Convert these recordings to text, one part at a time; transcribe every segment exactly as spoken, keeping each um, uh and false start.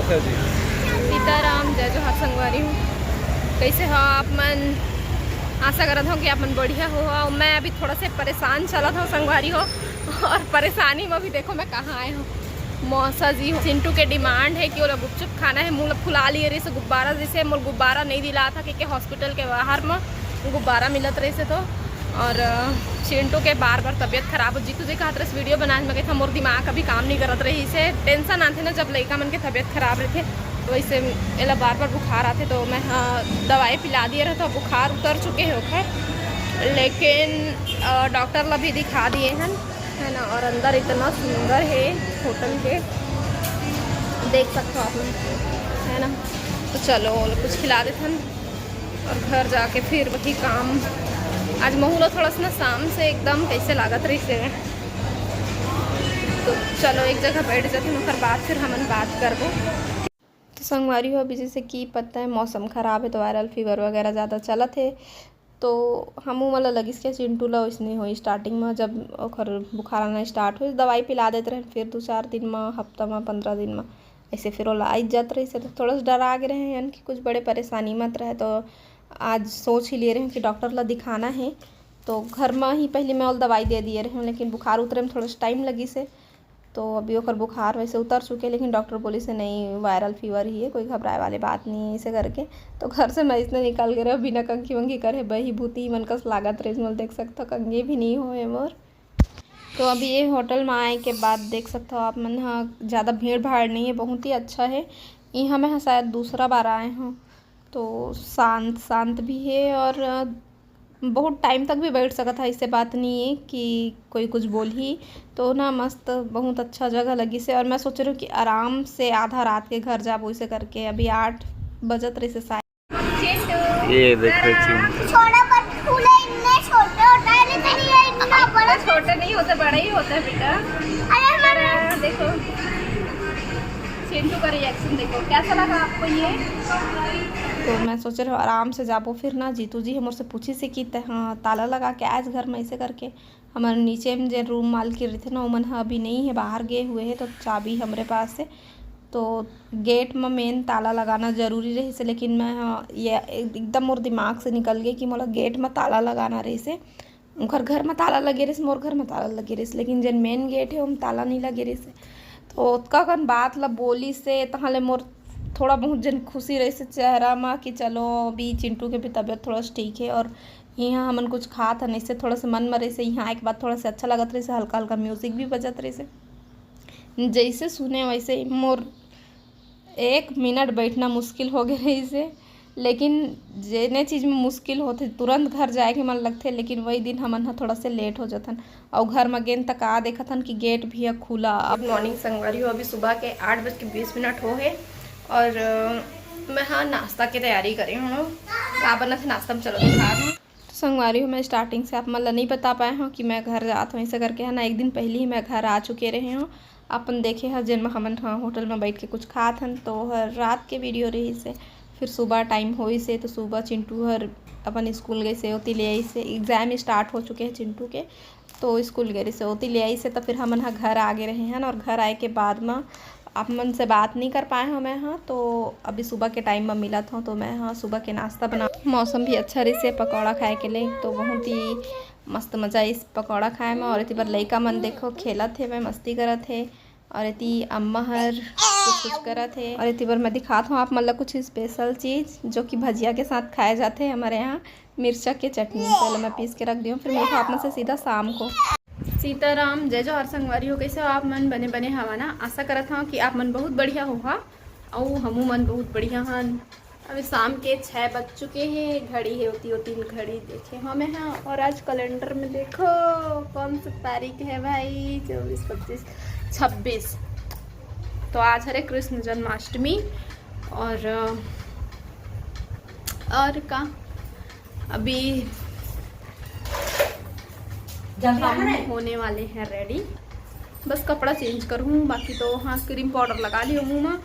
सीताराम, जय जोहार संगवारी हो। कैसे हो आप मन? आशा करत हूँ कि आप मन बढ़िया हो। और मैं अभी थोड़ा से परेशान चलत हूँ संगवारी हो, और परेशानी में भी देखो मैं कहाँ आए हूँ। मौसा जी, चिंटू के डिमांड है कि ओला गुपचुप खाना है। मुँह ला फुला लिए रहिस गुब्बारा, जैसे मोर गुब्बारा नहीं दिला था कि, के हॉस्पिटल के बाहर में गुब्बारा मिलत रहिस तो। और अ, चिंटू के बार बार तबीयत खराब हो, जीतू जी कहत रहिस वीडियो बनाए, मैं कहत मोर दिमाग अभी काम नहीं करत रहिस, टेंशन आथे ना जब लइका मन के तबीयत खराब रहिथे। तो वैसे एला बार बार बुखार आथे, तो मैं, हाँ, दवाई पिला दिए रहे तो बुखार उतर चुके हे ओखर। लेकिन अ, डॉक्टर ला भी दिखा दिए हन, है ना। और अंदर इतना सुंदर है होटल के, देख सकते हो आप लोग, है ना। तो चलो कुछ खिला देथन और घर जाके फिर वही काम। आज महू ला थोड़ा सा ना शाम से एकदम कैसे लागत रहिस हे। तो चलो एक जगह बैठ जाथन, ओकर बाद फिर हमन बात करबो। तो संगवारी हो, अभी जैसे कि पता है मौसम खराब है तो वायरल फीवर वगैरह ज़्यादा चलत है। तो हमू मन ल लगिस कि चिंटू ल ओइसने होई। स्टार्टिंग में जब ओखर बुखार आना स्टार्ट होइस, दवाई पिला देत रहेन, फिर दो चार दिन में, हफ्ता में, पंद्रह दिन में, ऐसे फिर ओला आइज जात रहिस। तो थोड़ा सा डरा गे रहे हन कि कुछ बड़े परेशानी मत रहे। तो आज सोच ही लिए रहे कि डॉक्टर ला दिखाना है। तो घर में ही पहले मैं ओला दवाई दे दिए रहे हूँ, लेकिन बुखार उतरे में थोड़ा सा टाइम लगिस हे। तो अभी ओकर बुखार वैसे उतर चुके, लेकिन डॉक्टर बोलिस हे नहीं, वायरल फीवर ही है, कोई घबराए वाली बात नहीं है, ऐसे करके। तो घर से मैं इसने निकल गे रहे, बिना कंघी वंघी करे बही भूती मन कस लागत रहे, मोला देख सकथो कंघी भी नहीं होए मोर। तो अभी ये होटल में आए के बाद देख सकथो आप मन, हाँ, ज़्यादा भीड़ भाड़ नहीं है, बहुत ही अच्छा है। यहाँ मैं, हाँ, शायद दूसरा बार आए हूँ, तो शांत शांत भी है और बहुत टाइम तक भी बैठ सकत हा, ऐसे बात नहीं है कि कोई कुछ बोलही। तो ना मस्त, बहुत अच्छा जगह लगिस हे। और मैं सोच रही हूँ कि आराम से आधा रात के घर जाबो, ऐसे करके। अभी आठ बजत रहिस हे शायद। ये देखो चिंटू। छोटा बट फूले इतने छोटे होता है, लेकिन ये इतना बड़ा। छोटे नहीं होते, बड़े ही होते हैं बेटा। अरे मम्मी। देखो चिंटू का रिएक्शन देखो, कैसा लगा आपको ये? तो मैं सोच रही हूँ आराम से जाबो। फिर ना जीतू जी हमर से पूछिस हे कि तैं, हाँ, ताला लगा के आए घर में, ऐसे करके। हमर नीचे में जे रूम मालकिन रहिथे ना, ओमन ह अभी नहीं है, बाहर गए हुए हैं, तो चाबी हमरे पास है। तो गेट में मेन ताला लगाना जरूरी रहिस हे, लेकिन मैं, हाँ, ये एकदम मोर दिमाग से निकल गए कि मोला गेट में ताला लगाना रहिस हे। ओकर घर में ताला लगे रहिस, मोर घर में ताला लगे रहिस, लेकिन जेन मेन गेट है, ओम ताला नहीं लगे रहिस। तो ओतका कन बात ला बोलिस हे, तहाँ ले मोर थोड़ा बहुत जन खुशी रहिस हे चेहरा में कि चलो, अभी चिंटू के भी तबीयत थोड़ा सा ठीक है। और यहाँ हमन कुछ खात हन, इससे थोड़ा सा मन में रहिस हे, यहाँ एक बात थोड़ा सा अच्छा लगत रहिस हे, हल्का हल्का म्यूजिक भी बजत रहिस हे। जैसे सुने वैसे ही मोर एक मिनट बैठना मुश्किल हो गए रहिस हे। लेकिन जेने चीज में मुश्किल होथे, तुरंत घर जाए के मन लगथे, लेकिन वही दिन हमन ह थोड़ा से लेट हो जाथन। अउ घर म गेन त का देखत हन कि गेट भी ह खुला। गुड मॉर्निंग संगवारी हो, अभी सुबह के आठ बज के बीस मिनट हो हे और अ, मैं ह नाश्ता के तैयारी करे हूँ। का बनत हे नाश्ता में, चलो दिखा दूँ। तो संगवारी हो, मैं स्टार्टिंग से आप मन ला नहीं बता पाए हूँ कि मैं घर जात हूँ, ऐसे करके है ना, एक दिन पहले ही मैं घर आ चुके रहे हूँ। अपन देखे ह जेन म हमन ह होटल में बैठ के कुछ खात हन, तो हर रात के वीडियो रहिस हे। फिर सुबह टाइम होइस हे, तो सुबह चिंटू हर अपन स्कूल गइस हे, ओती ले आइस हे। एग्जाम स्टार्ट हो चुके हैं चिंटू के, तो स्कूल गए रहिस हे, ओती ले आइस हे। तो फिर हमन ह घर आ गए रहे हन, और घर आए के बाद म आप मन से बात नहीं कर पाए हूँ मैं ह। तो अभी सुबह के टाइम में मिलत हूँ, तो मैं ह सुबह के नाश्ता बना। मौसम भी अच्छा रहिस हे पकौड़ा खाए के लिए, तो बहुत ही मस्त मजा आइस पकौड़ा खाए में। और एती बर लइका मन देखो खेलत हे, मैं मस्ती करत हे। और एती अम्मा हर कुछ कुछ करत हे। और एती बर मैं दिखात हूँ आप मन ला कुछ स्पेशल चीज, जो कि भजिया के साथ खाए जाथे हमारे यहाँ, मिर्चा के चटनी। पहले मैं पीस के रख दियो, फिर मिलता आप मन से सीधा शाम को। सीताराम, जय जोहार संगवारी हो, कैसे हो आप मन? बने बने हवा ना? आशा करत हूँ कि आप मन बहुत बढ़िया हो हा, अउ हमू मन बहुत बढ़िया हन। अभी शाम के छः बज चुके हैं, घड़ी है होती होती घड़ी देखे हमें हाँ। और आज कैलेंडर में देखो कौन सा तारीख है भाई, चौबीस, पच्चीस, छब्बीस। तो आज हरे कृष्ण जन्माष्टमी। और अ, और का अभी हम होने वाले हैं रेडी। बस कपड़ा चेंज करूँ, बाकी तो हाँ, क्रीम पाउडर लगा लियो मुँह में।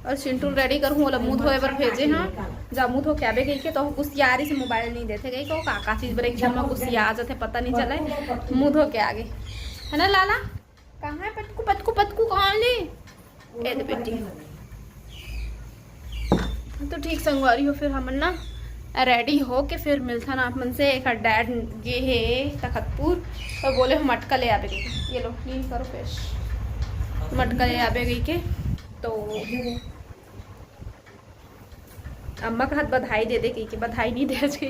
और चिंटू रेडी करूँ, ओला मुँह धोए बर भेजे हाँ, जा मुँह धो के आबे कहिके। तो कुसियारी से मोबाइल नहीं देते गई, तो का का चीज बर एक झन में कुसिया जाथे, पता नहीं चले। मुँह धो के आगे है ना लाला? कहाँ है पतकू? पतकू, पतकू कहाँ ले? ए दे बेटी। तो ठीक संगवारी हो, फिर हमन ना रेडी हो के फिर मिलथन आप मन से। एक डैड गे हे तखतपुर, तो बोले हम मटका ले आबे कहिके। ये लो, क्लीन करो फेस। मटका ले आबे कहिके। तो अम्मा कहत बधाई दे दे कहिके, बधाई नहीं दे कहिके।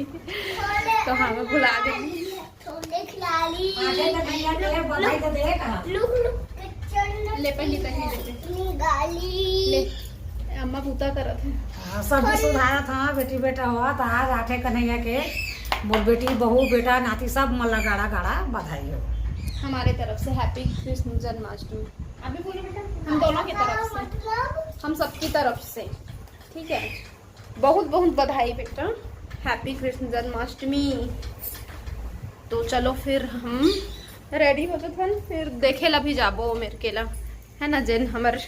तो हाँ, मैं भुला गई। थोड़े खिलाड़ी। आगे तो भैया के बधाई तो दे कहा। लुक, लुक, पिक्चर ले, पहली, पहली दे दे। निकाली। ले, अम्मा पूता करत है। हाँ, सब सुधारत हाँ, बेटी बेटा हुआ तो आज आठे कन्हैया के मोर बेटी, बहू, बेटा, नाती सब मन ला गाड़ा गाड़ा बधाई हो। हमारे तरफ से हैप्पी कृष्ण जन्माष्टमी। अभी बोलो बेटा। हम दोनों की तरफ से, मतलब? हम सबकी तरफ से, ठीक है। बहुत बहुत बधाई बेटा, हैप्पी कृष्ण जन्माष्टमी। तो चलो फिर हम रेडी हो जाथन, फिर देखे ला भी जाबो मेर के ला, है ना, जेन हमर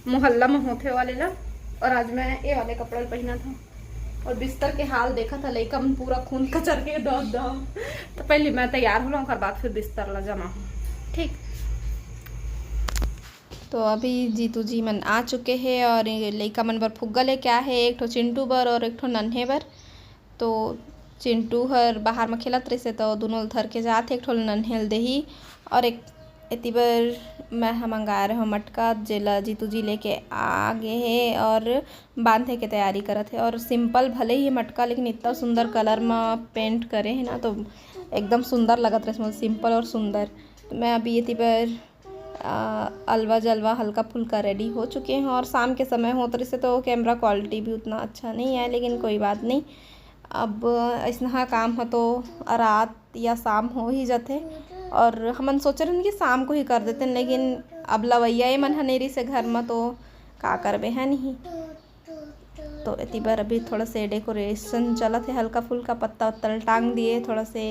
मोहल्ला में होथे वाले ला। और आज मैं ये वाले कपड़ा पहना था और बिस्तर के हाल देखा था, लइका मन पूरा खून कचर के दब दब। तो पहले मैं तैयार हो लूँ, ओकर बाद फिर बिस्तर ला जमा हूँ, ठीक। तो अभी जीतू जी मन आ चुके हैं और ये लइका मन बर फुग्गा लेके आए हैं, एक ठो चिंटू बर और एक ठो नन्हे बर। तो चिंटू हर बाहर में खेलत रहिसे, तो दोनों ल धर के जात हे, एक ठो ल नन्हे ल देही। और एक एती बर मैं ह मंगाए रहे मटका, जेला जीतू जी लेके आ गे हे और बांधे के तैयारी करत हे। और सिंपल भले ही मटका, लेकिन इतना सुंदर कलर में पेंट करे हे ना, तो एकदम सुंदर लगत रहिस मोला, सिंपल और सुंदर। तो मैं अभी एती बर अ, अलवा जलवा हल्का फुल्का रेडी हो चुके हैं और शाम के समय होत रहिसे तो कैमरा क्वालिटी भी उतना अच्छा नहीं आए, लेकिन कोई बात नहीं। अब अइसनहा काम ह तो रात या शाम हो ही जाथे। और हमन सोचे रहन कि शाम को ही कर देते, लेकिन अब लवैया ये मन ह नहीं रहिसे घर में, तो का करबे, है नहीं। तो एती बर अभी थोड़ा से डेकोरेशन चलत हे, हल्का फुल्का पत्ता उत्ता ल टांग दिए, थोड़ा से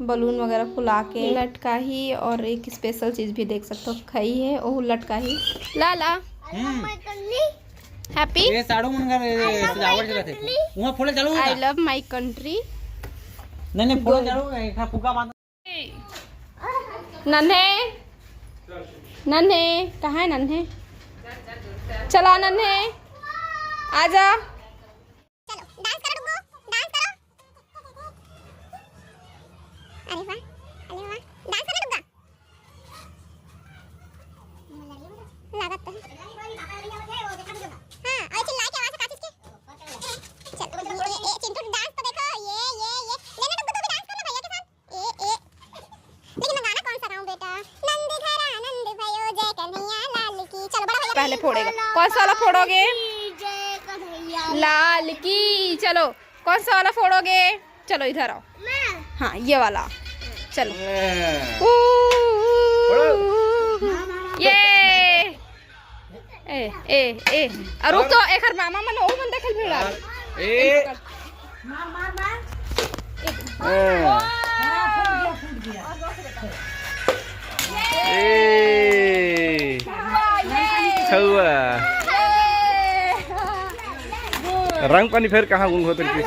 बलून वगैरह फुला के लटकाही। और एक स्पेशल चीज भी देख सकते हो, खई है, ओहू लटकाही। ला ला। हम्म। हैप्पी। ये साड़ू मन घर, ये सजावट चलत हे। वहाँ फोड़े चालू आई होगा। लव माय कंट्री। नहीं, नहीं, फोड़े चालू होगा, एक फुग्गा बांध। नन्हे, नन्हे, कहाँ है नन्हे? चला नन्हे, आजा। चलो, डांस करो डुग्गू, डांस करो। अरे वाह, अरे वाह, डांस करो डुग्गा। लागत तो है। हाँ, और चिल्ला के आवाज से काचिस के। चलो, ये, ये, ये, चिंटू डांस तो देखो, ये, ये, ये। लेना डुग्गू, तू भी डांस कर ले भैया के साथ। ए, ए। लेकिन मैं गाना कौन सा गाऊं बेटा? नंद घरा आनंद भयो, जय कन्हैया लाल की। चलो, बड़ा भैया। पहले फोड़ेगा। कौन सा वाला फोड़ोगे? जय कन्हैया लाल की। चलो, कौन सा वाला फोड़ोगे? चलो, इधर आओ। मैं। हाँ, ये वाला। चलो। ऊ, ऊ, ऊ, ऊ। ये। ए, ए, ए। अरे रुक तो, एकर मामा मन, ओ मन देखे ल भिड़ा। ए। मार, मार, मार। ए। हाँ, फूट गया, फूट गया। ए। छुआ। रंग पानी फेर कहाँ गुम होत रहिस।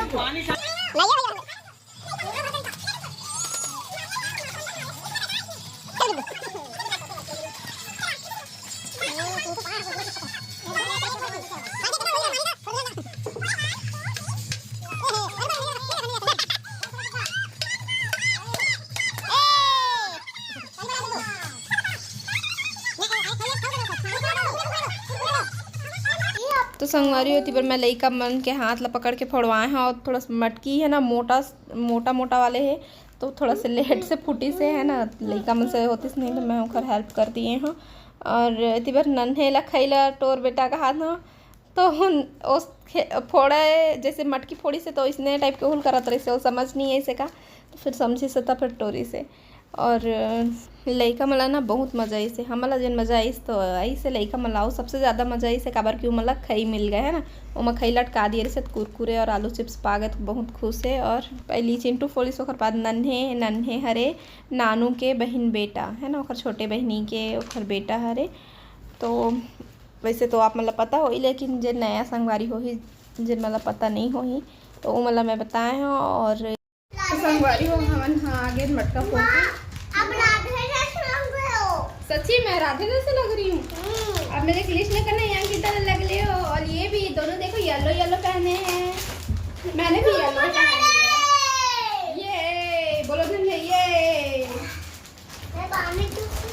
तो संगवारी हो, एती बर मैं लइका मन के हाथ ला पकड़ के फोड़वाए हंव, और थोड़ा सा मटकी है ना, मोटा मोटा मोटा वाले हे, तो थोड़ा से लेट से फूटिस हे, है ना, लइका मन से होतिस नहीं तो मैं ओकर हेल्प कर दिए हंव। और एती बर नन्हे ला खई ला टोर बेटा कहात हंव, तो उन, ओस खे-, फोड़े, जैसे मटकी फोड़िस हे तो इसने टाइप के हुल करत रहिस हे, वो समझ नहीं अइस हे का, तो फिर समझिस हे तो फिर टोरिस हे। और लइका मन ला ना बहुत मजा आइस हे, हमन ला जेन मजा आइस तो आइस हे, लइका मन ला अउ सबसे ज्यादा मजा आइस हे, काबर कि ओमन ला खई मिल गे हे ना, ओमा खई लटका दिए रहिस हे, कुरकुरे और आलू चिप्स पा गे तो बहुत खुश हे। और पहली चिंटू फोड़िस, ओकर बाद नन्हे, नन्हे हरे नानू के बहिन बेटा है ना, ओकर छोटे बहिनी के ओकर बेटा हरे। तो वैसे तो आप मन ला पता होही, लेकिन जे नया संगवारी होही, जेन मन ला पता नहीं होही, तो ओमन ला मैं बताए हंव। और तो संगवारी हो, हमन ह आगे मटका फोड़ के। अब राधे जैसे लग रहे हो। सच्ची में राधे जैसे लग रही हूँ। हम्म। अब मेरे ग्लिच ने करना, यहाँ की तरह लग ले हो। और ये भी दोनों देखो, येलो येलो पहने हैं, मैंने भी येलो पहना है। ये बोलो धनिया, ये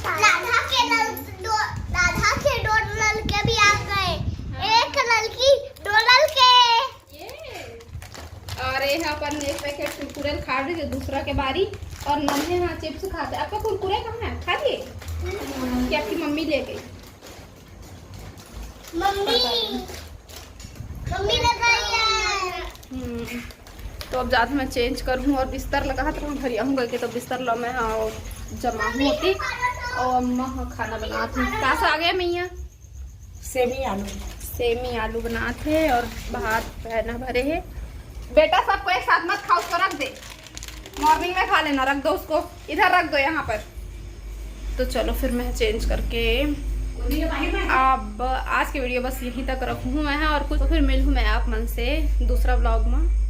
राधा के लल-, दो, राधा के दो ललके भी आ गए। एक ललकी, दो ललके। ये और ये है अपन एक पैकेट कुरकुरे खा रहे थे दूसरा के बारी। और नन्हे यहाँ चिप्स खाते। आपका कुरकुरे कहाँ है, खा लिए? कि आपकी मम्मी ले गई? मम्मी, मम्मी लगाई है। हम्म, तो अब जात मैं चेंज करूँ और बिस्तर लगा तो भरिया हूँ करके, तो बिस्तर ला मैं हाँ जमा हूँ होती। और अम्मा हाँ खाना बनात हूँ। का साग है मैया? सेमी आलू। सेमी आलू बनात है और भात है ना भरे है। बेटा सबको एक साथ मत खाओ, उसको रख दे, मॉर्निंग में खा लेना, रख दो उसको, इधर रख दो यहाँ पर। तो चलो फिर मैं चेंज करके अब आज की वीडियो बस यहीं तक रखूँ मैं, और कुछ फिर मिलूँ मैं आप मन से दूसरा व्लॉग में।